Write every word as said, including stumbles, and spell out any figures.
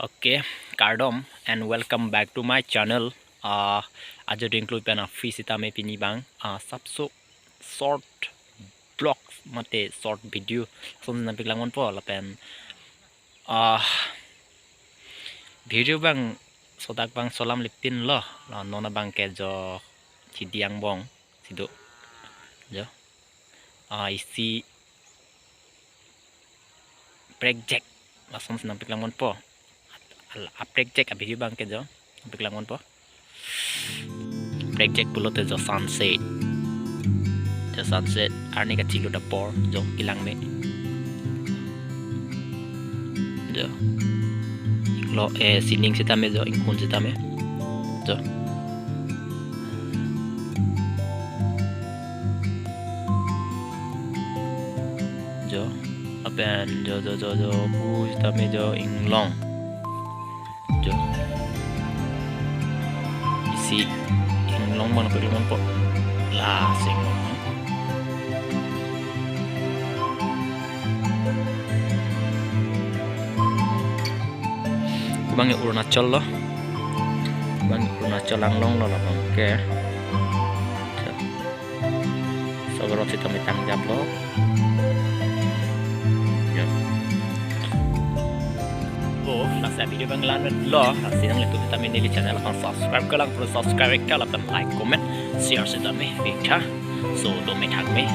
Okay, kardom and welcome back to my channel. Ah, ajo dingklui pen aphi sitame pini abang, ah, sapso short vlogs mate short video ason nangpaklang ponpo lapen, ah, video abang sodak abang cholam lipin lo, lo non abang ke jo chidi angbong si do jo, ah, isi prekjak lason si nangpaklang ponpo. Al-, aprekjak a-video abang ke jo nangpaklang ponpo. Prekjak pulote jo sunset. Jo sunset arni kachilo dapor jo kelang me. Jo. Lo, eh, sining sitame jo, ingkun sitame. Jo. Jo. Lapen jo, jo, jo, jo, pu sitame jo inglong. Jo. Isi inglong abang nangpaklang ponpo. La, si inglong. Abang ke Arunachal lo. Abang ke Arunachal anglong lo labang ke. Jo. Soborok sitame tangjap lo. Jo. Oh, lasi video abang la-an lo. Lasi nanglitum sitame neli channel aphan subscribe kelang, perlu subscribe ke lapen like, comment, share sitame pita. So, dome thakme.